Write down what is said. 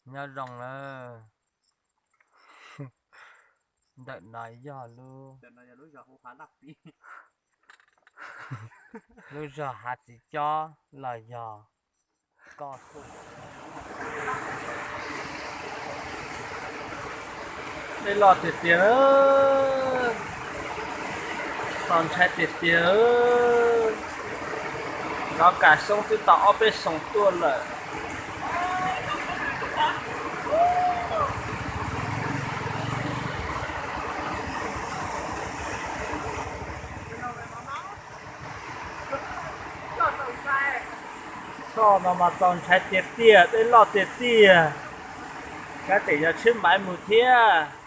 Nyob zoo na. Ntawm no yog lub, lub zos Hav Txiv Cob los yog Koj Xu. Dej loj tiag tiag, txaus ntshai tiag tiag. Zov Kam Xoob twb tau ob peb xyoos tuaj lawm. Txoj no mas txaus ntshai tiag tiag, dej loj tiag tiag. Kab tes yog tshwb maiv mus thiab.